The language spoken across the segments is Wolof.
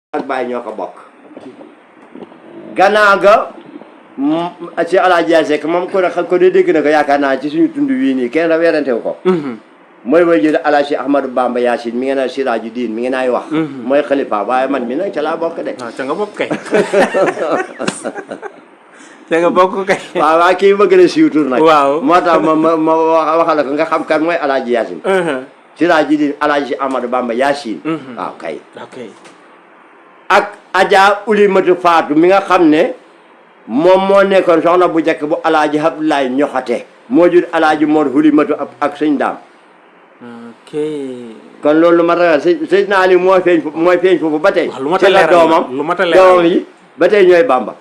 ak baay ñoo ko bokk gannaaw ga ci Alaaji Seck moom ko de dégg na ko yaakaar naa ci suñu tund wii nii kenn weerante wu ko mooy way jël Alaaji Ahmadou Bamba Yacine mi ngi naa Siraaju Diin mi ngi naay wax mooy xalifa waaye man mi nag ca laa bokk de ca nga bokk kay ca nga bokk kay waaw kii bëgg na siiw tur nag waaw moo tax ma waxal ko nga xam kan mooy Alaaji Yacine Siraaju Diin Alaaji Ahmadou Bamba Yacine waaw kay ak Adja Ulimatu Faatu mi nga xam ne moom moo nekkoon soxna bu njëkk bu Alaaji Abdoulaye ñoxate moo jur Alaaji Mor Ulimatu ak sëñ daam kon loolu lu ma ragal sëñ naa li mooy feeñ foofu ba tey ci la doomam yi ba tey ñooy Bamba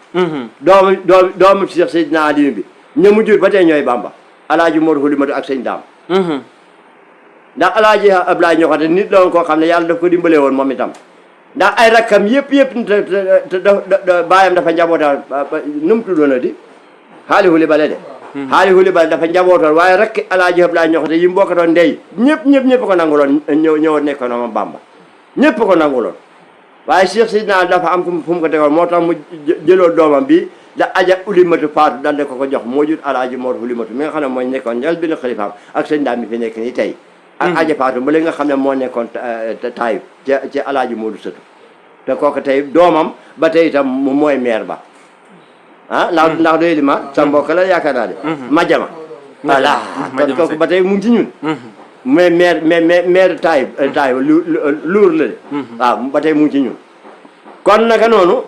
doomu Cheikh Seydina Ali bi ña mu jur ba tey ñooy Bamba Alaaji Mor Ulimatu ak sëñ daam ndax Alaaji Abdoulaye ñoxate nit la woon koo xam ne yàlla daf ko dimbale woon moom itam ndax ay rakkam yëpp baayam dafa njabootal nu mu tuddoon di xaali huli bale de xaali huli bale dafa njabootal waaye rakk Alaaji Abdoulaye ñoxate yi mbokkatoon ndey ñëpp ko nanguloon ñëw nekkoon moom Bamba ñëpp ko nanguloon waaye Cheikh Sidina dafa am fu mu ko tegoon moo tax mu jëloo doomam bi da Adja Ulimatu Faatu dal ko jox moo jur Alaaji Mor Ulimatu mi nga xam ne mooy nekkoon njël bi xalifaam ak sëñ daam mi fi nekk nii tey ak Adja Faatu ba léegi nga xam ne moo nekkoon Taayib ci Alaaji Moodu Sëtu te kooku tey doomam ba tey itam mooy maire ba ndax doy li ma sa mbokk la yaakaar naa de Madiama voilà kon kooku ba tey mu ngi ci ñun mais maire Taayib luur la de waaw ba tey mu ngi ci ñun kon naka noonu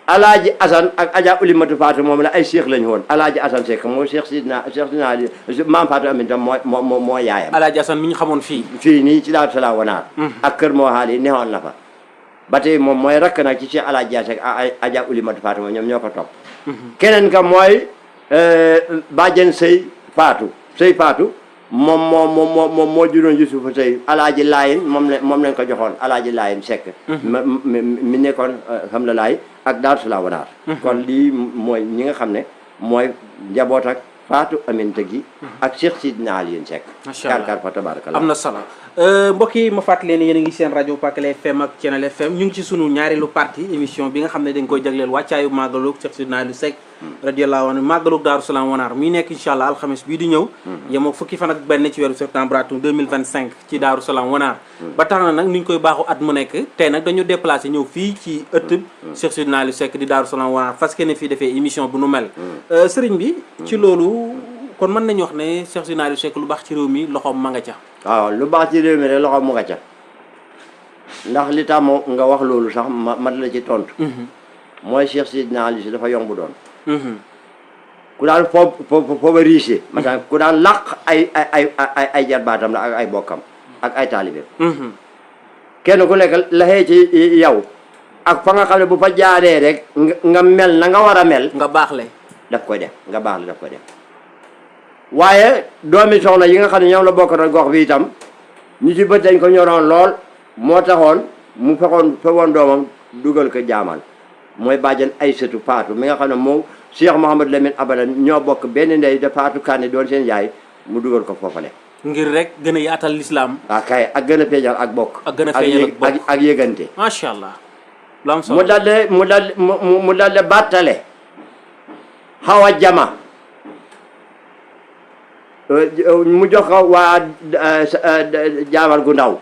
Alaaji Asan ak Adja Ulimatu Faatu moom la ay Cheikh lañu woon Alaaji Asan Seck mooy Cheikh Sidina Ali maam Faatu Aminta moo yaayam Alaaji Asan mi ñu xamoon fii nii ci Daaru Salaam wanaar ak kër moo xaal yi neexoon na fa ba tey moom mooy rakk nag ci Cheikh Alaaji Seck ak Adja Ulimatu Faatu moom ñoom ñoo ko topp keneen ka mooy bàjjen Sëy Faatu moo juróon Yusufa Sëy Alaaji Laayin moom lañ ko joxoon Alaaji Laayin Seck mi nekkoon xam la laay ak Daaru Salaam wanaar kon lii mooy ñi nga xam ne mooy njaboot ak Faatu Aminta gi ak Cheikh Sidina Aliou Seck kar fa tabarakallah am na solo mbokk yi ma fàttali leen yéen a ngi seen rajo Pakala FM ak Thiénaba FM ñu ngi ci sunu ñaareelu partie émission bi nga xam ne dañ koy jagleel wàccaayu màggalu Cheikh Sidina Aliou Seck radiyallahu anhu màggalu Daaru Salaam wanaar muy nekk incha allah alxames bii di ñëw yemoo fukki fan ak benn ci weeru septembre atum 2025 ci Daaru Salaam wanaar ba tax na nag ni ñu koy baaxu at mu nekk tey nag dañu déplacé ñëw fii ci ëtt Cheikh Sidina Aliou Seck di Daaru Salaam wanaar parce que ne fii defee émission bu nu mel sëriñ bi ci loolu kon mën nañu wax ne Cheikh Sidina Aliou Seck lu baax ci réew mi loxoom ma nga ca waaw lu baax ci réew mi rek loxoom mu nga ca ndax li tax nga wax loolu sax ma la ci tontu mooy Cheikh Sidina Aliou dafa yomb doon ku daan fooba riche maanaam ku daan làq ay jarbaatam la ak ay bokkam ak ay taalibeem kenn ku nekk la xëy ci yow ak fa nga xam ne bu fa jaaree rek nga mel na nga war a mel nga baaxle daf koy def nga baaxle daf koy def waaye doomi soxna yi nga xam ne ñoom la bokkatoon gox bi itam ñu ci bët dañ ko ñoroon lool moo taxoon mu fekkoon doomam dugal ko jaamal mooy bàjjan Aysatu Faatu mi nga xam ne moom Cheikh Mouhamadou Lamine Abadan ñoo bokk benn ndey de Faatu Kane doon seen yaay mu dugal ko foofale ngir rek gën a yaatal lislaam waaw kay ak gën a feeñal ak bokk ak gën a feeñal ak bokk ak yëgante macha allah lu am solo mu dalde bàttale Xawa Jama mu jox ko waa jaamal gu ndaw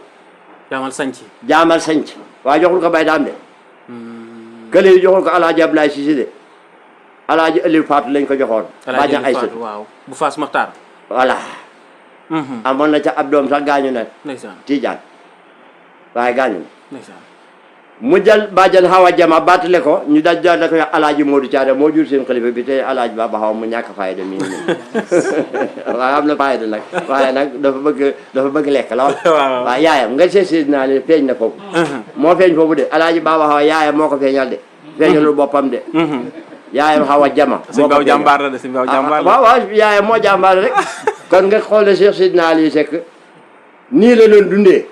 jaamal sanc waaye joxul ko bay daam de kële yi joxul ko Alaaji Ablaye Cissé de Alaaji Aliou Faatu lañ ko joxoon bàjjan ay sët waaw bu Faas Maxtaar voilà amoon na ca ab doom sax gaañu na Tijaan waaye gaañu na mu jël bàjjan Xawa Jama bàttale ko ñu daj da ko Alaaji Moodu Caada moo jur seen xalifa bi te Alaaji Baba Xawa mu ñàkk fayda mi waaye am na fayda nag waaye nag dafa bëgg lekk lool waaye yaayam nga seet naa ne feeñ na foofu moo feeñ foofu de Alaaji Baba Xawa yaayam moo ko feeñal de feeñalul boppam de yaayam Xawa Jama Sëñ jàmbaar la de Sëñ jàmbaar la waaw yaayam moo jàmbaar rek kon nga xool ne Cheikh Sidina Aliou Seck nii la doon dundee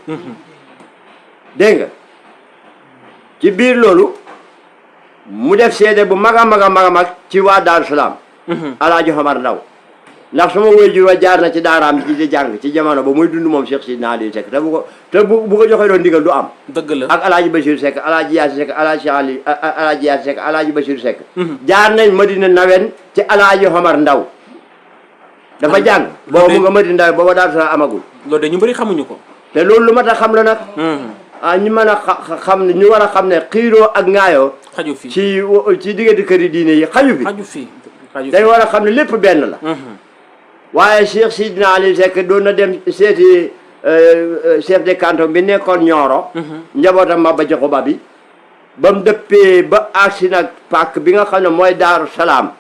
dégg nga ci biir loolu mu def seede bu mag a mag ci waa Daaru Salaam Alaaji Omar Ndaw ndax sama waajur wa jaar na ci daaraam ci di jàng ci jamono ba muy dund moom Cheikh Sidna Aliou Seck te bu ko joxee doon ndigal du am. dëgg la ak Alaaji Bachir Seck Alaaji Yaasi Seck Alaaji Yaasi Seck Alaaji Bachir Seck. jaar nañ Madina Nawen ci Alaaji Omar Ndaw dafa jàng boobu mu nga Madina Ndaw booba daal sa amagul. loolu de ñu bëri xamuñu ko. te loolu lu mat a xam la nag. ñu mën a xam ne ñu war a xam ne xiiroo ak ŋaayoo. xaju fi ci diggante kër yi diine yi xaju fi. xaju fi dañ war a xam ne lépp benn la. waaye Cheikh Sidna Aliou Seck doon na dem seeti chef de canton bi nekkoon Nioro. njabootam Maba Jaxu Ba bi. ba mu dëppee ba agsi nag pàkk bi nga xam ne mooy Daaru Salaam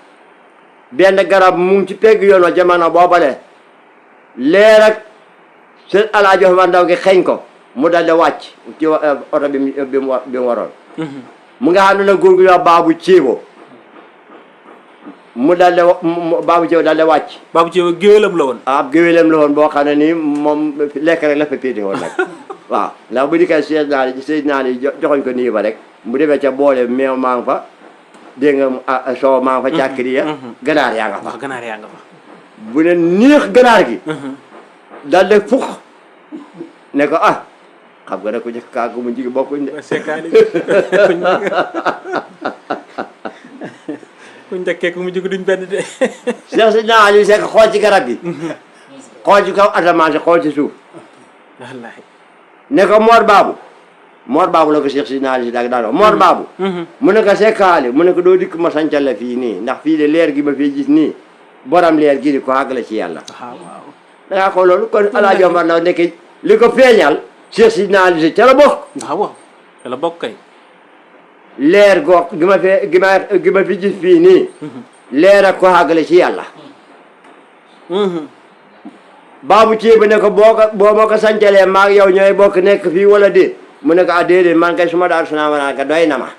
benn garab mu ngi ci pegg yoon wa jamono boobale leer ak seen Alaaji Omar Ndaw gi xeeñ ko mu daldi wàcc ci oto bi mu waroon. mu nga xam ne nag góor gu wax Baabu Ceebo mu daldi Baabu Ceebo daldi wàcc. Baabu Ceebo géwélam la woon. ab géwélam la woon boo xam ne nii moom lekk rek la fa péete woon nag waaw ndax bu dikkee Seydina Ali joxoñ ko nii ba rek mu demee ca boole meew maa nga fa dégg nga soow maa nga fa càkkiri ya ganaar yaa nga fa ganaar yaa nga fa bu ne niix ganaar gi daldi fux ne ko xam nga ne ko jëkk kaagu mu jigi bokkuñ de kuñ njëkkee ku mu jigi duñ benn de Cheikh Sidna Aliou Seck xool ci garab gi xool ci kaw asamaan si xool ci suuf wallaahi ne ko Mor Baabu la ko Cheikh Sidna Aliou Seck daan Mor Baabu mu ne ko Sekkaali mu ne ko doo dikk ma sancal la fii nii ndax fii de leer gi ma fii gis nii borom leer gi di ko àgg la ci yàlla dangaa ko loolu kon Alaaji Omar Ndaw nekk li ko feeñal Cheikh Sidna Aliou Seck ca la bokk waaw ca la bokk kay leer gox gi ma fi gis fii nii leer ak ko àggale ci yàlla Baabu Ceebo ne ko boo ma ko sancalee maag yow ñooy bokk nekk fii wala déet mu ne ko déedéet man kay suma Daaru Salaam wanaar ka doy na ma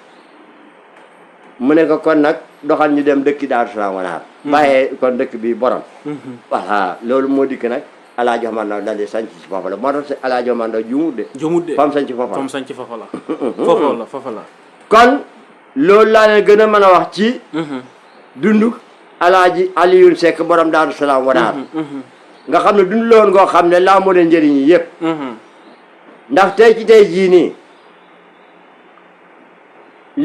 mu ne ko kon nag doxal ñu dem dëkki Daaru Salaam wanaar bàyyee kon dëkk bi borom voilà loolu moo dikk nag Alaaji Omar Ndaw daal di sanc ci foofa la moo tax Alaaji Omar Ndaw jumut de fam sanc foofa la foofa la kon loolu laa leen gën a mën a wax ci dunduk Alaaji Aliou Seck borom Daaru Salaam wanaar nga xam ne dund loon ngoo xam ne laa moo leen njëriñ yi yëpp ndax tey ci tey jii nii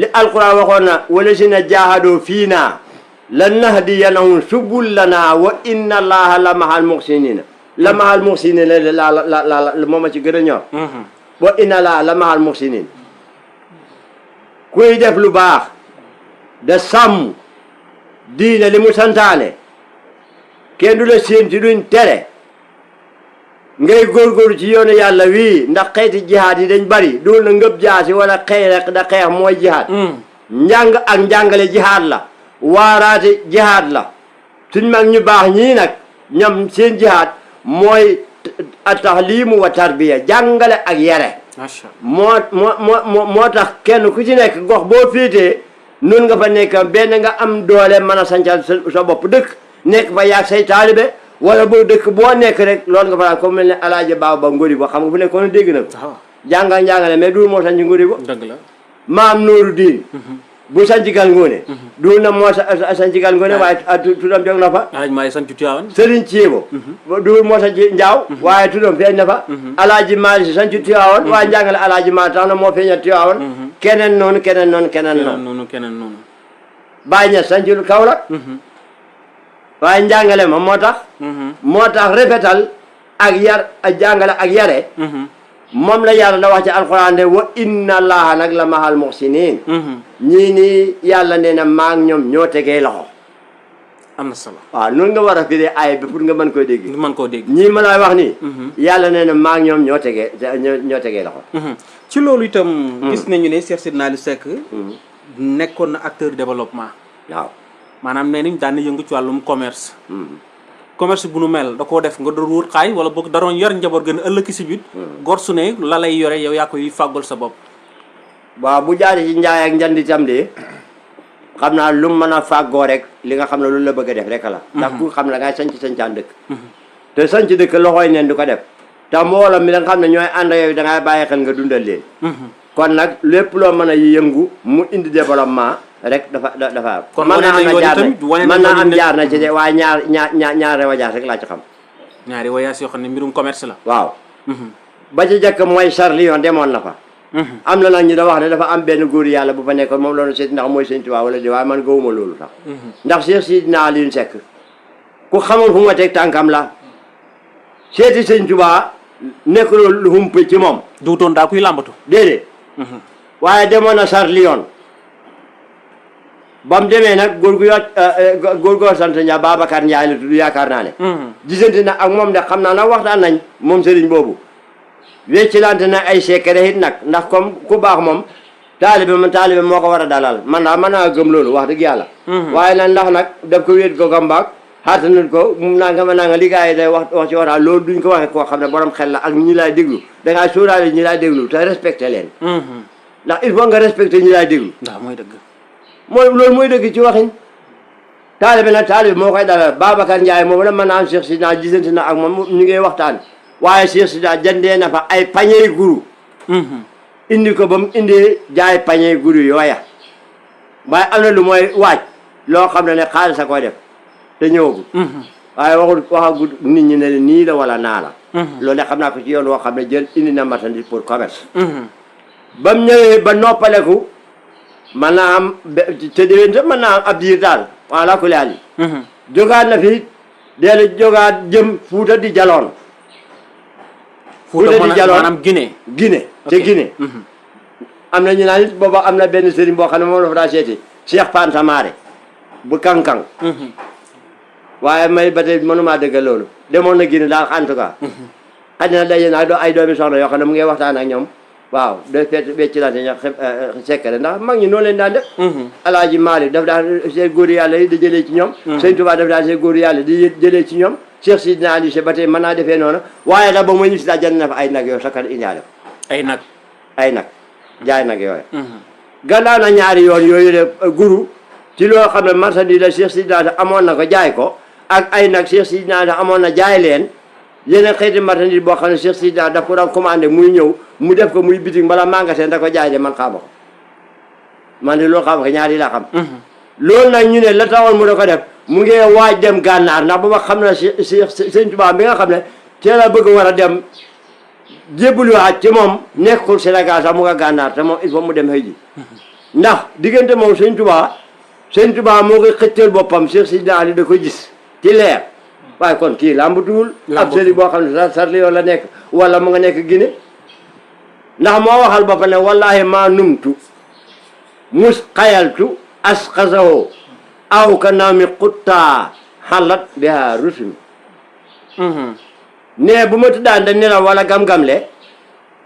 li alquran waxoon na wala si na jaahadoo fii naa la nahdiyanahum subulanaa wa inna allaha la mahal muhsinina la mahal muhsinina la moom a ci gën a ñor wa inna allaha la mahal muhsinin kuy def lu baax da sàmm diine li mu santaane kenn du la séen ci duñ tere ngay góorgóorlu ci yoonu yàlla wii ndax xeeti jihaad yi dañ bari dool na ngëb jaasi wala xëy rek da xeex mooy jihaad njàng ak njàngale jihaad la waaraate jihaad la suñ mag ñu baax ñii nag ñoom seen jihaad mooy at-tahlimu wa tarbiya jàngale ak yare moo tax kenn ku ci nekk gox boo féetee nun nga fa nekk benn nga am doole mën a sancal sa bopp dëkk nekk fa yaag say taalibe wala boo dëkk boo nekk rek loolu nga fa daan comme mel ne Alaaji Baaba Ngori Bo xam nga fu nekkoon dégg na ko njàngale mais duul moo sanc Ngori Bo dëgg la maam Nooru Diin bu sancigal ngoone duul na moo sancigal ngoone waaye tuddam jóg na fa Sëriñ Ceebo duul moo sanc Njaaw waaye tuddam feeñ na fa Alaaji Maalik Si sanc Tiwaawoon waaye njàngale Alaaji Maalik tax na moo feeñal Tiwaawoon keneen noonu Baay Ñas sancul Kawlax waaye njàngale ma moo tax rafetal ak yar ak jàngale ak yare moom la yàlla da wax ci alxuraan de wa inna allaha nag la mahal muhsinin ñii nii yàlla nee na maa ngi ñoom ñoo tegee loxo am na solo waaw noonu nga war a firee aay bi pour nga mën koy dégg ñii ma lay wax nii yàlla nee na maa ngi ñoom ñoo tegee loxo ci loolu itam gis nañu ne Cheikh Sidna Aliou Seck nekkoon na acteur développement waaw maanaam nee nañ daan na yëngu ci wàllum commerce commerce bu nu mel da koo def nga doon wut xaay wala boog daroon yor njaboot gën a ëllëg si biir gor su ne la lay yore yow yaa koy fàggul sa bopp waaw bu jaaree ci njaay ak njënd itam de xam naa lu mu mën a fàggoo rek li nga xam ne loolu la bëgg a def rek la ndax ku xam ne da ngay sancaan dëkk te sanc dëkk loxooy neen du ko def te mbooloo mi da nga xam ne ñooy ànd yow da ngay bàyyi xel nga dundal leen kon nag lépp loo mën a yëngu mu indi développement rek dafa kon mën naa am jaar mën naa am jaar na ci de waaye ñaari wajaas rek laa ci xam. ñaari wajaas yoo xam ne mbirum commerce la. waaw. ba ci jëkk mooy Charlion demoon na fa. am na nag ñu da wax ne dafa am benn góor yàlla bu fa nekkoon moom loolu seet ndax mooy Sëñ Tuubaa wala di waaye man gëwuma loolu sax. ndax Cheikh Sidina Aliou Seck ku xamul fu ma teg tànkam la seeti Sëñ Tuubaa nekk loolu lu hump ci moom. duutoon daa kuy làmbatu. déedéet. waaye demoon na Charlion ba mu demee nag góor goo sant Ndiaye Babacar Ndiaye la tudd yaakaar naa ne. gisante na ak moom de xam naa nag waxtaan nañ moom sëriñ boobu. weccilante na ay secret it nag ndax comme ku baax moom taalibe moo ko war a dalal man naa gëm loolu wax dëgg yàlla. waaye nag ndax nag daf ko wéet ko gambaak xaatanut ko naa nga li gars yi day wax ci waxtaan loolu duñ ko waxee koo xam ne borom xel la ak ñi lay déglu dangaa sóoraale ñi lay déglu te respecté leen. ndax il faut nga respecté ñi lay déglu. waaw mooy dëgg. loolu mooy dëgg ci waxin. taalibe moo koy dalal Babacar Ndiaye moom la mën naa am Cheikh Sidina gisante na ak moom ñu ngi waxtaan. waaye Cheikh Sidina jëndee na fa ay pañey guru. indi ko ba mu indee jaay pañey guru yooya. waaye am na lu mooy waaj loo xam ne xaalis a koy def te ñëwagul. waaye waxagul nit ñi ne nii la wala naa la. loolu de xam naa ko ci yoon woo xam ne jël indi na marchandise pour commerce. ba mu ñëwee ba noppaleku mën naa am te déwénte mën naa am ab diir daal wala ku laal yi. jógaat na fi dellu jógaat jëm Fuuta di jaloon. Fuuta di jaloon maanaam Guinée ca Guinée. am na ñu naan it booba am na benn sëriñ boo xam ne moom la fa daa seeti Cheikh Pantamare bu kankang waaye may ba tey mënumaa dëgg loolu demoon na Guinée daal en tout cas. xaj na daje naa ay doomi soxna yoo xam ne mu ngi waxtaan ak ñoom. waaw day fekk becc lante ña sekkare ndax mag ñi noonu leen daan def. Alaaji Maalik daf daan seen góor yàlla yi di jëlee ci ñoom. Sëñ Tuubaa daf daan seen góor yàlla di jëlee ci ñoom. Cheikh Sidina Aliou Seck ba tey mën naa defee noonu waaye nag ba mu ñib si daa jënd na fa ay nag yoo sakkan indaale ko. ay nag jaay nag yooyu. gannaaw na ñaari yoon yooyu de guru ci loo xam ne marchandise la Cheikh Sidina amoon na ko jaay ko ak ay nag Cheikh Sidina amoon na jaay leen yeneen xeeti marchandise boo xam ne Cheikh Sidina daf ko daan commandé muy ñëw mu def ko muy bitig mbala magasin da ko jaay de man xaama ko man de loolu xam nga ñaari laa xam. loolu nag ñu ne la tawoon mu da ko def mu ngi waaj dem gànnaar ndax booba xam na Sëñ Tuubaa bi nga xam ne teel a bëgg war a dem jébbaluwaat ci moom nekkul Sénégal sax mu nga gànnaar te moom il faut mu dem xëy ji ndax diggante moom Sëñ Tuubaa moo koy xëccal boppam Cheikh Sidina Ali da ko gis ci leer waaye kon kii làmbatuwul ab sëriñ boo xam ne Charlion la nekk wala mu nga nekk Guinée ndax moo waxal boppam ne wallahi maa numtu mus xayaltu asxasawoo aw ka naami xuttaa xalat biha rusumi ne bu ma tuddaan da nelaw wala gam-gamle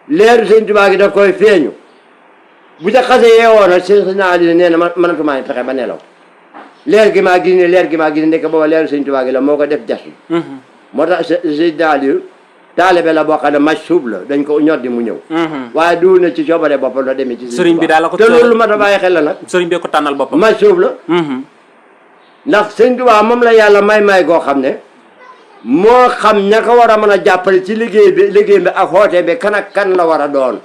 leeru Sëñ Tuubaa gi daf koy feeñu bu ca xase yeewoon nag Cheikh Sidina Ali nee na mënatumaa fexe ba nelaw leer gi maa gis ne nekk booba leeru Sëñ Tuubaa gi la moo ko def jasu moo tax Sidina Ali taalibe la boo xam ne maj suub la dañ ko ñoddi mu ñëw waaye du na ci coobare boppam la demee ci sëriñ bi daal la ko te loolu lu ma ta bàyyi xel la nag sëriñ bi ko tànnal boppam maj suub la ndax Sëñ Tuubaa moom la yàlla may goo xam ne moo xam ña ko war a mën a jàppale ci liggéey bi ak xoote bi kan ak kan la war a doon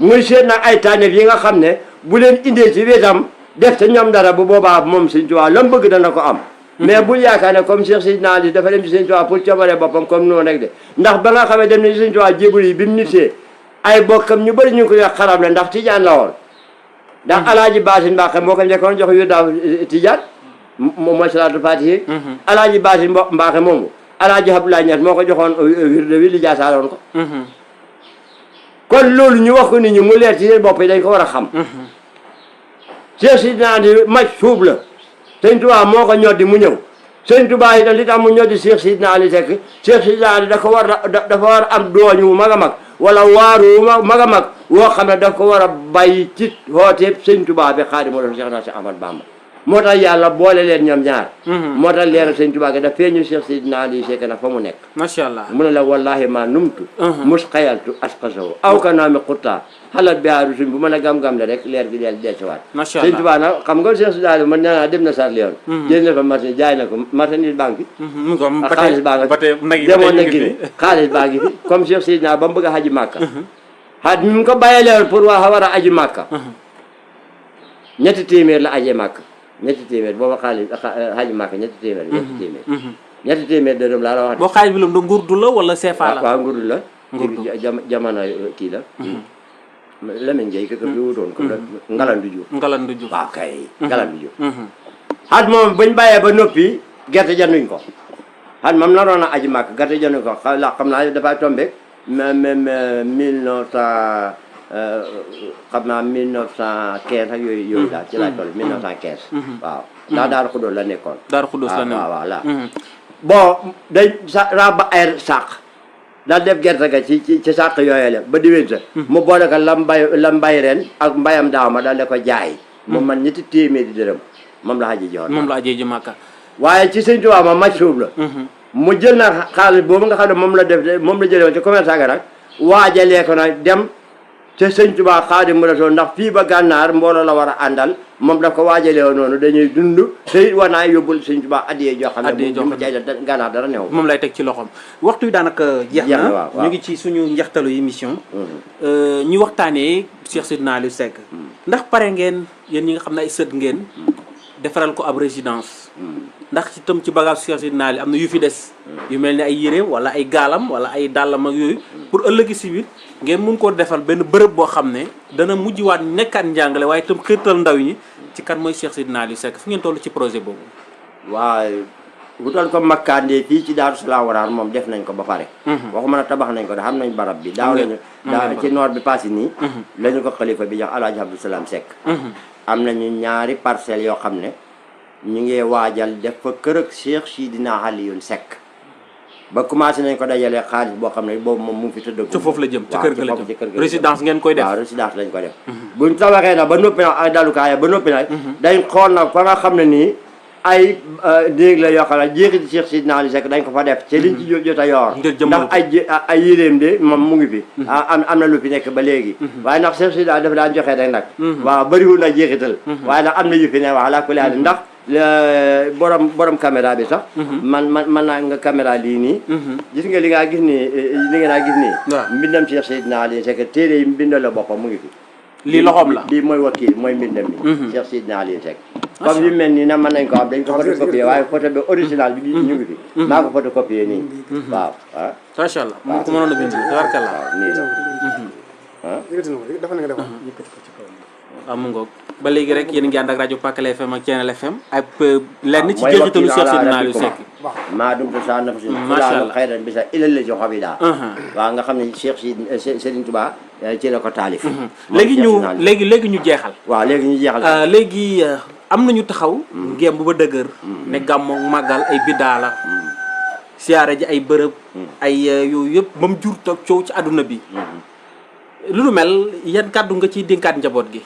muy seet nag ay tànneef yi nga xam ne bu leen indee ci wetam def te ñoom dara bu boobaa moom Sëñ Tuubaa la mu bëgg dana ko am mais bul yaakaar ne comme Cheikh Sidina Ali dafa dem ci Sëñ Tuubaa pour coobare boppam comme noonu rek de ndax ba nga xamee dem na ci Sëñ Tuubaa jébul yi bi mu nitee ay bokkam ñu bëri ñu ngi ko wax xaram la ndax tijaan la woon ndax Alaaji Baasin Mbàkke moo ko njëkkoon jox yu daaw tijaan moom mooy salaatu faatihi Alaaji Baasin Mbàkke moomu Alaaji Abdoulaye Niass moo ko joxoon wirde wi li jaasaaloon ko kon loolu ñu wax ko nit ñi mu leer ci seen bopp yi dañ ko war a xam Cheikh Sidina Ali maj suub la Sëñ Tuubaa moo ko ñoddi mu ñëw Sëñ Tuubaa yi li tax mu ñoddi Cheikh Sidina Ali Seck Cheikh Sidina Ali dafa war a am dooñ wu mag a mag wala waaru wu mag a mag woo xam ne daf ko war a bàyyi ci hooteeb Sëñ Tuubaa bi Xaadimu Rasuul Cheikh na si Ahmad Bamba moo tax yàlla boole leen ñoom ñaar moo tax leeral Sëñ Tuubaa gi daf feeñu Cheikh Sidina Ali Seck na fa mu nekk macha allah mu ne la wallahi ma numtu mus xayaltu asqasawo aw ka naami xuttaa xalat biaaru suñ bu mën a gam-gam le rek leer gi del delsiwaat Sëñ Tuubaa nag xam nga Cheikh Sidina Ali man nee naa dem na Charlion jël na fa marchandise jaay na ko marchandise banque bi xaalis baa nga fi demoon na Guinée xaalis baa ngi fi comme Cheikh Sidina ba mu bëgg a aji Màkka xaat mi mu ko bàyyee leeral pour waa war a aji Màkka ñetti téeméer la aje màkk ñetti téeméer booba xaalis aji màkk ñetti téeméer ñetti téeméer dërëm laa la wax. boo xaalis bi la ngurdu la wala CFA la. waaw ngurdu la. jamono kii la. Lamine Gueye ko bi wutoon ko Ngalandu Diouf waaw kay Ngalandu Diouf xat moom buñ bàyyee ba noppi gerte janduñ ko xat moom naroon a aji màkk gerte janduñ ko xam naa dafay tombé même 1900 xam naa 1915 ak yooyu daal ci laay toll 1915 waaw ndax Daaru Xuddoos la nekkoon Daaru Xuddoos la nekkoon waaw voilà bon day raa ba ay sàq daal def gerte ga ci sàq yooyale ba diwén sa mu boole ko la mbay ren ak mbayam daaw ma daal di ko jaay moom man ñetti téeméeri dërëm moom la aji joxoon moom la aji ji Màkka waaye ci sëñ Tuubaa ma maj suub la mu jël na xaalis boobu nga xam ne moom la jëlee woon ci commerçant ga nag waajalee ko nag dem te sëñ Tuubaa Xaadimu Rasuul ndax fii ba gànnaar mbooloo la war a àndal moom daf ko waajalee woon noonu dañuy dund te war naa yóbbul sëñ Tuubaa addiyee joo xam ne mu jaay gànnaar dara new moom lay teg ci loxoom waxtu bi daanaka jeex na ñu ngi ci suñu njeextalu émission ñu waxtaanee Cheikh Seydina Aliou Seck ndax pare ngeen yéen ñi nga xam ne ay sët ngeen defaral ko ab résidence ndax itam ci bagage Cheikh Seydina Aliou am na yu fi des yu mel ni ay yéreem wala ay gaalam wala ay dàllam ak yooyu pour ëllëgi si biir ngeen mun koo defal benn bërëb boo xam ne dana mujjwaat nekkaat njàngale waaye itam xirtal ndaw ñi ci kan mooy Cheikh Seydina Aliou Seck fu ngeen toll ci projet boobu. waaw wutal ko makkaandee fii ci Daaru Salaam Waraar moom def nañ ko ba pare. waxuma ne tabax nañ ko da xam nañ barab bi. daaw lañu ci noor bi passé nii. lañu ko xalifa bi jox Alaaji Abdou Salaam Seck. am nañu ñaari parcelles yoo xam ne ñu ngi waajal def fa kër ak Cheikh Seydina Aliou Seck. ba commencé nañ ko dajalee xaalis boo xam ne boobu moom mu ngi fi tëdd. ci foofu la jëm ci kër ga la jëm résidence ngeen koy def. waaw résidence lañ ko def. buñ tabaxee nag ba noppi nag ay dalukaay ba noppi nag. dañ xool nag fa nga xam ne nii ay déeg la yoo xam ne jeexiti Cheikh Seydina Aliou Seck dañ ko fa def. ci liñ ci jot a yor. ndax ay yéreem de moom mu ngi fi. am na lu fi nekk ba léegi. waaye ndax Cheikh Seydina dafa daan joxe rek nag. waaw bëriwul nag jeexital. waaye nag am na yu fi ne wax laa ko leer ndax. borom caméra bi sax man naa nga caméra lii nii gis nga li nga gis nii li nga naa gis nii mbindam Cheikh Seydina Aliou Seck téere yi mbindal la boppam mu ngi fi lii loxoom la bii mooy wakil mooy mbindam mi Cheikh Seydina Aliou Seck comme yu mel nii nag mën nañ ko am dañ ko photocopier waaye photo bi original bi ñu ngi fi maa ko photocopier nii waaw ah macha allah mu ko mënoon a bind tabarkalla waaw nii la waaw mu ngoog ba léegi rek yéen ngi ànd ak rajo Pakala FM ak Thiénel FM ak lenn ci jeexitalu Cheikh Seydina Aliou Seck maa dum to sa naf si fulaanu xayran bi sa ilal la si xobi daa waaw nga xam ne Cheikh Serigne Touba ci la ko taalif léegi ñu jeexal waaw léegi ñu jeexal léegi am nañu taxaw ngéem bu ba dëgër ne gàmmu màggal ay biddaa la siyaare ji ay bërëb ay yooyu yëpp ba mu jur toog coow ci àdduna bi lu nu mel yan kàddu nga ciy dénkaat njaboot gi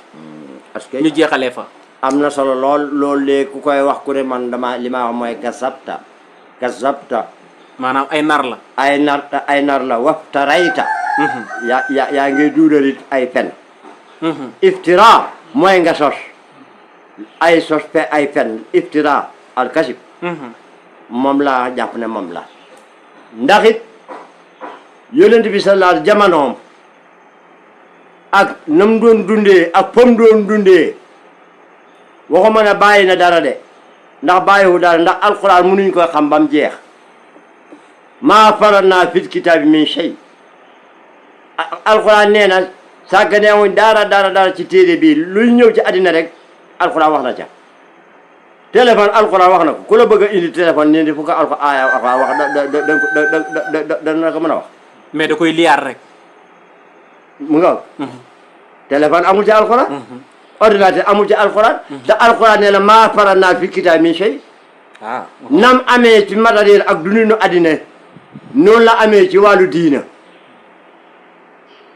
parce que ñu jeexalee fa am na solo loolu léegi ku koy wax ku ne man li ma wax mooy kasabta maanaam ay nar la ay nar la waftarayta yaa ngi duudalit ay fen iftira mooy nga sos ay fen iftira al kasib moom laa jàpp ne moom la ndax it yonent bi sallallahu jamonoom ak nam doon dundee ak fam doon dundee waxuma ne bàyyi na dara de ndax bàyyiwu dara ndax alquran mënuñ ko xam bam jeex maa faratnaa fil kitaabi min shay alquran nee na sàgganeewuñ dara ci téere bii luy ñëw ci àddina rek alquran wax na ca téléphone alquran wax na ko ku la bëgg a indi téléphone nii fu ko alquran aaya wax dana ko mën a wax mais da koy liyaar rek mu nga téléphone amul ci alxuraan ordinateur amul ci alxuraan te alxuraan nee na maa faratnaa fil kitaabi min shay nam amee ci matériel ak dundinu àddina noonu la amee ci wàllu diina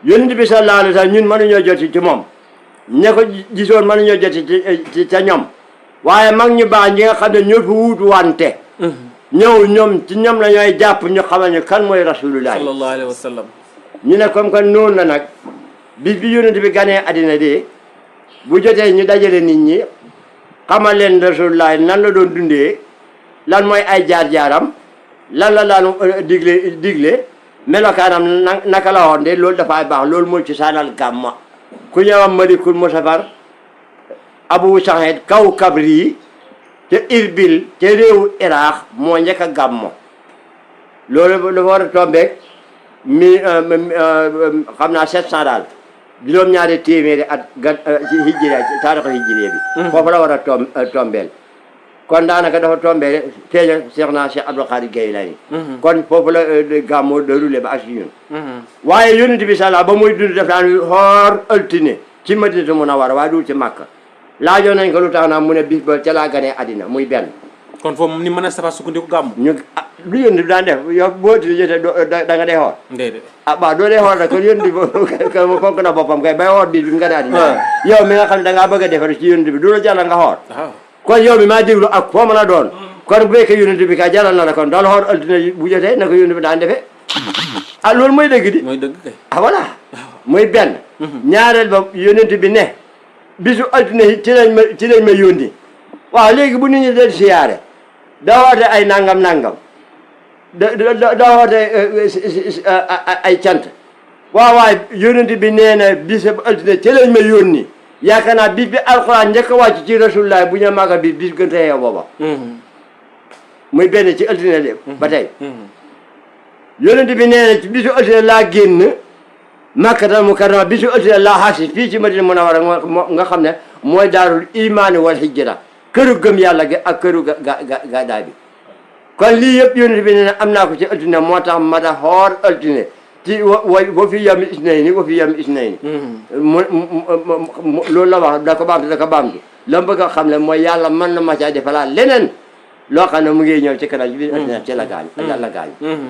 yonent bi sallallahu alayhi wa sallam ñun mënuñoo joti ci moom ña ko gisoon mënuñoo joti ci ca ñoom waaye mag ñu baax ñi nga xam ne ñoo fi wuutu wante ñëw ñoom ci ñoom la ñooy jàpp ñu xamal ñu kan mooy rasulullah sallallahu alayhi wa sallam ñu ne comme que noonu la nag bis bi yonent bi ganee àddina de bu jotee ñu dajale nit ñi xamal leen rasulullah nan la doon dundee lan mooy ay jaar-jaaram lan la daan digle melokaanam naka la woon de loolu dafay baax loolu mooy ci saanal gàmma ku ñëwam malikul musafar Abu Saïd Kawkabri te Irbil te réewu Iraq moo njëkk a gàmmo loolu dafa war a tombeeg xam naa 700 daal juróom-ñaari téeméeri at ci hijriya taarixu hijriya bi foofu la war a tombeel kon daanaka dafa tombee feeña Cheikh naa Cheikh Abdou Khadir Gaylani kon foofu la gàmmoo déroulé ba ak si ñun waaye yonent bi sala ba muy dund def daan xoor altine ci Madinatu Munawwara waaye dul ci Makka laajoon nañ ko lu tax naa mu ne bis ba ca laa ganee àddina muy benn kon foofu ni mën a safa sukkandiku gàmm ñu lu yónni bi daan def yow boo ti jotee da nga dee xool déedéet waaw doo dee xool rek kon yónni bi fonk na boppam kay bay xool bis bi nga ne àddina yow mi nga xam ne da ngaa bëgg a defar ci yónni bi du la jàll nga xool kon yow mi maa déglu ak foo mën a doon kon bu fekkee yónni bi kay jalal na la kon daal xool altine bu jotee na ko yónni bi daan defee loolu mooy dëgg di mooy dëgg kay voilà muy benn ñaareel ba yónent bi ne bisu altine ci lañ ma yónni waaw léegi bu nit ñi del siyaare da woote ay nangam da woote ay cant waaye yónent bi nee na bisu altine ci lañ ma yónni yaakaar naa bis bi alxuraan njëkk a wàcc ci rasulullah bu ñu màggal bis gën a yow booba muy benn ci altine de ba tey yónent bi nee na ci bisu altine laa génn Makkatal Mukarrama bisu altine laa xaasi fii ci Madina Munawwara nga xam ne mooy daarul imaani wal hijra këru gëm yàlla gi ak këru gàddaay bi kon lii yëpp yónent bi nee na am naa ko ci altine moo tax ma da xoor altine ci wa fi yami isnayni wa fi yami isnayni loolu la wax da ko baamtu la bëgg a xam ne mooy yàlla mën na ma caa defalaa leneen loo xam ne mu ngi ñëw ci kanam ci biir addina ci la gaañ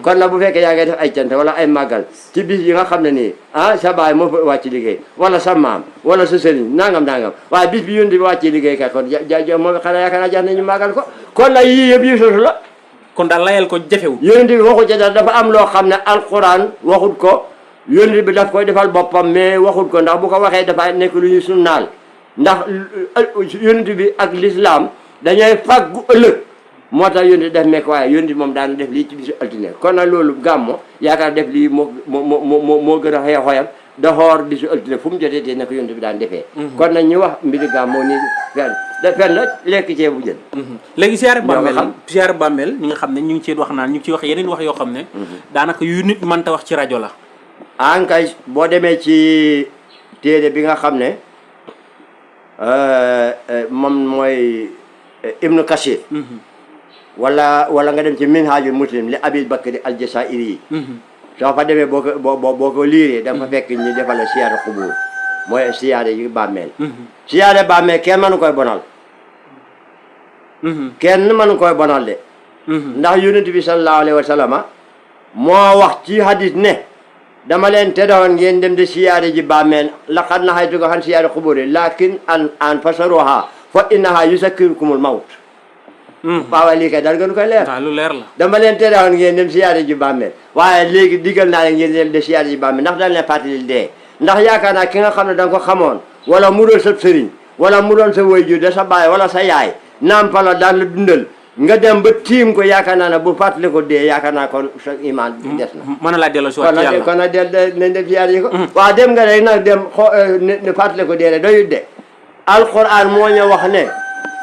kon nag bu fekkee yaa ngay def ay cant wala ay màggal ci bis yi nga xam ne nii sa baay moo fa wàcc liggéey wala sa maam wala sa sëriñ nangam waaye bis bi yónni bi wàccee liggéey kat kon moom xanaa yaakaar naa jar nañu màggal ko kon nag yii yëpp yi sosu la kon daal layal ko jafewul yónent bi waxu ca dara dafa am loo xam ne alquran waxut ko yónent bi daf koy defal boppam mais waxut ko ndax bu ko waxee dafa nekk lu ñu sunnaal ndax yónent bi ak l'islam dañooy fàggu ëllëg moo tax yónni def mekk waaye yónni moom daana def lii ci bisu altine kon nag loolu gàmmo yaakaar def lii moo gën a xoyam da xoor bisu altine fu mu jotee te nako yónni bi daan defee kon nag ñu wax mbiri gàmmo nii fenn lekk ceebu jën léegi siyaare bàmmeel ñi nga xam ne ñu ngi ci wax naan ñu ngi ci wax yeneen wax yoo xam ne daanaka yu nit mënta wax ci rajo la ankay boo demee ci téere bi nga xam ne moom mooy Ibnu Kasir wala nga dem ci minhajul muslim li Abil Bakri al-Jazairi yi soo fa demee boo ko liiree da nga fa fekk ñu defal la siyaare xubur mooy siyaare yi bàmmeel siyaare bàmmeel kenn mënu koy bonal kenn mënu koy bonal de ndax yonent bi sallallahu alayhi wa sallama moo wax ci hadis ne dama leen teddoon ngeen dem de siyaare ji bàmmeel laqad nahaytukum an siyaare xuburi lakin an fasaruha fa innaha yusakkirukumul mawt waaw lii kay dal gënu koy leer lu leer la dama leen terewoon ngeen dem siyaare ji bàmmeel waaye léegi digal naa leen ngeen dem de siyaare ji bàmmeel ndax dañ leen fàttali dee ndax yaakaar naa ki nga xam ne da nga ko xamoon wala mu doon sa sëriñ wala mu doon sa waajur de sa baay wala sa yaay nampala daan la dundal nga dem ba tiim ko yaakaar naa ne bu fàttali ko dee yaakaar naa kon sa iman des na mën na laa delloo si waat ci yàlla kon nag nañ dem siyaare ji ko waaw dem nga rek nag dem ne fàttali ko dee rek doyut de alquran moo ñu wax ne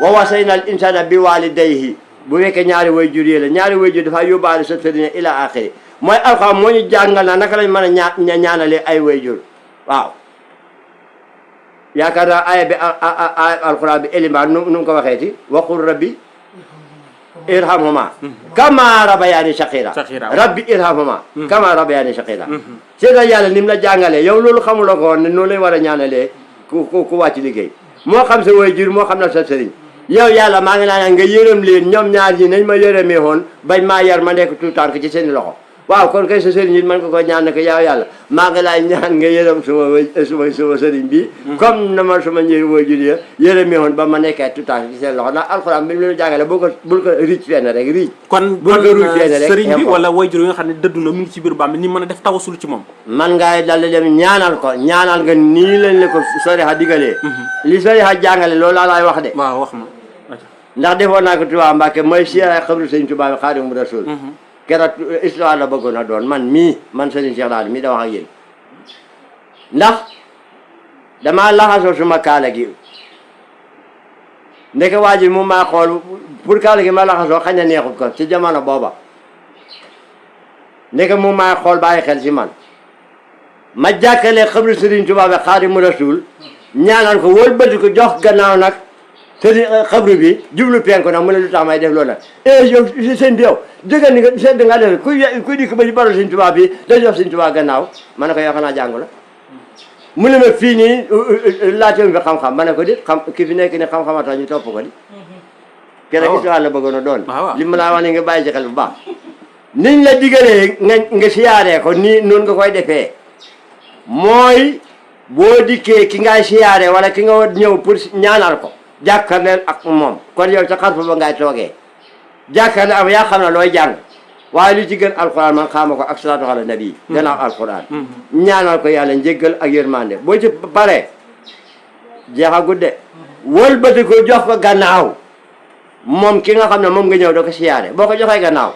wa wasayna al insana bi walidayhi bu fekkee ñaari way jur yi la ñaari way jur dafa yóbbaale sa sëriñ ila axiri mooy alxuraan moo ñu jàngal na naka lañ mën a ñaanalee ay way jur waaw yaakaar naa aaya bi alxuraan bi élimaan nu ko waxeeti waqul rabbi irhamhuma kama rabayani shaqira rabbi irhamhuma kama rabayani shaqira seeta yàlla ni mu la jàngalee yow loolu xamuloo ko woon ne noonu lañ war a ñaanalee ku wàcc liggéey moo xam sa way jur moo xam na sa sëriñ yow yàlla maa ngi naan nga yërëm leen ñoom ñaar ñi nañ ma yërëmee woon bañ maa yar ma nekk tout tànk ci seen loxo waaw kon kay sa sëriñ it mën nga ko ñaan ne ko yow yàlla maa ngi laay ñaan nga yërëm suma sëriñ bi comme na ma suma ñëri way jur ya yërëmee woon ba ma nekkee tout tànk ci seen loxo ndax alxuraan bi ñu jàngale bul ko riic fenn rek riic kon sëriñ bi wala way jur yi nga xam ne dëddu la mu ngi ci biir baam ni mën a def tawasul ci moom man ngay dal dem ñaanal ko ñaanal nga nii lañ la ko soriha digalee li soriha jàngale loolu laa laay wax de waaw wax ma ndax defoon naa ko Tuubaa Mbàkke mooy siyaare xabru sëñ Tuubaa bi Xaadimu Rasuul keroog histoire la bëggoon a doon man Serigne Cheikh Daal mii da wax ak yéen ndax damaa laxasoo suma kaala gi ndeke waa ji mu maa xool pour kaala gi ma laxasoo xañ na neexut ko ci jamono booba ndeke mu maa xool bàyyi xel si man ma jàkkalee xabru Sëriñ Tuubaa bi Xaadimu Rasuul ñaanal ko wëlbati ko jox gannaaw nag sëriñ xabru bi jublu penku nag mu ne lu tax may def loolu nag yow sëñ bi yow jóge ni nga seet nga def kuy dikk ba ci baro Sëriñ Tuubaa bi da jox Sëriñ Tuubaa gannaaw ma ne ko yow xanaa jàngu la mu ne ma fii nii laajte bi xam-xam ma ne ko dit xam ki fi nekk ni xam-xam a tax ñu topp ko di keneen histoire la bëggoon a doon li ma laa wax ne nga bàyyi ci xel bu baax niñ la digalee nga siyaaree ko nii noonu nga koy defee mooy boo dikkee ki ngay siyaare wala ki nga war ñëw pour ñaanal ko jàkkaarleel ak moom kon yow ca xarfa ba ngay toogee jàkkaarle am yaa xam ne looy jàng waaye lu ci gën alquran man xaama ko ak salaatu ala nabi gannaaw alquran ñaanal ko yàlla njéggal ak yërmande boo ci paree jeexa gudde wëlbati ko jox ko gannaaw moom ki nga xam ne moom nga ñëw da ko siyaare boo ko joxee gannaaw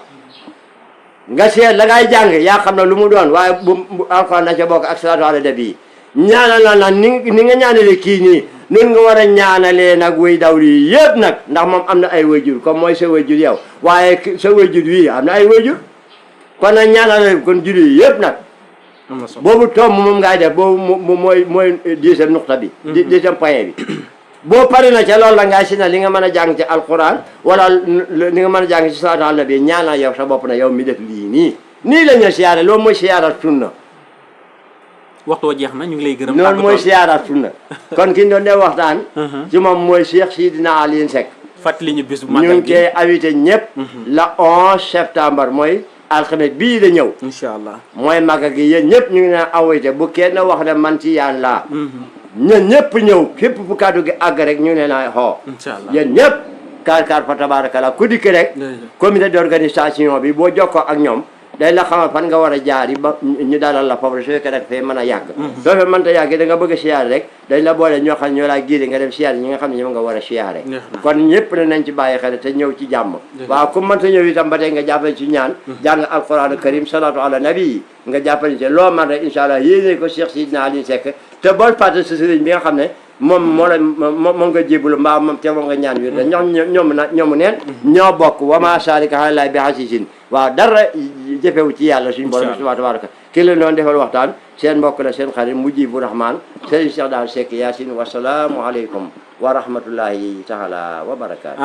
nga seet la ngay jàng yaa xam ne lu mu doon waaye bu alquran da ca bokk ak salaatu ala nabi ñaanal la nag ni nga ñaanalee kii nii nun nga war a ñaanalee nag way dawlu yi yëpp nag ndax moom am na ay wayjur comme mooy sa wayjur yow waaye sa wayjur wii am na ay wayjur kon nag ñaanale kon jur yi yëpp nag boobu tomb moom ngay def boobu mooy dixième nuqta bi dixième point bi boo pare na ca loolu la ngay si na li nga mën a jàng ci alquran wala li nga mën a jàng ci salaatu ala nabi ñaanal yow sa bopp na yow mi def lii nii la ñu siyaare loolu mooy siyaara sunna waxtu wa jeex na ñu ngi lay gërëm noonu mooy siyaara sunna kon ki ñu doon def waxtaan ci moom mooy Cheikh Sidina Alioune Seck fàttali ñu bis bu màggal ñu ngi koy invité ñëpp la 11 septembre mooy alxames bii da ñëw incha allah mooy màggal gi yéen ñëpp ñu ngi leen invité bu kenn wax ne man ci yaan laa ñun ñëpp ñëw képp fu kàddu gi àgg rek ñu ngi leen a xoo incha allah yéen ñëpp kaar fa tabarakallah ku dikk rek comité d'organisation bi boo jokkoo ak ñoom day la xamal fan nga war a jaar yi ba ñu dalal la foofu su fekkee rek fee mën a yàgg soo fee mënta yàgg da nga bëgg a siyaare rek dañ la boole ñoo xam ne ñoo laa giide nga dem siyaare ñi nga xam ne ñoom nga war a siyaare kon ñëpp ne nañ ci bàyyi xel te ñëw ci jàmm waaw ku mënta ñëw itam ba tey nga jàppale ci ñaan jàng alquran karim salatu ala nabi yi nga jàppale ci loo man rek incha allah yéene ko Cheikh Sidina Alioune Seck te bool parti sa sëriñ bi nga xam ne moom nga jébbalu mbaa moom te moom nga ñaan wir da ñoomu neen ñoo bokk wama salika alay bi hasisin waaw dara jëfewu ci yàlla suñu borom subhanahu wa tabaraka ki leen doon defal waxtaan seen mbokk la seen xarit Mujibu Rahman Serigne Cheikh Daal Seck Yaasin wasalaamu aleykum wa rahmatullahi taala wa barakaatu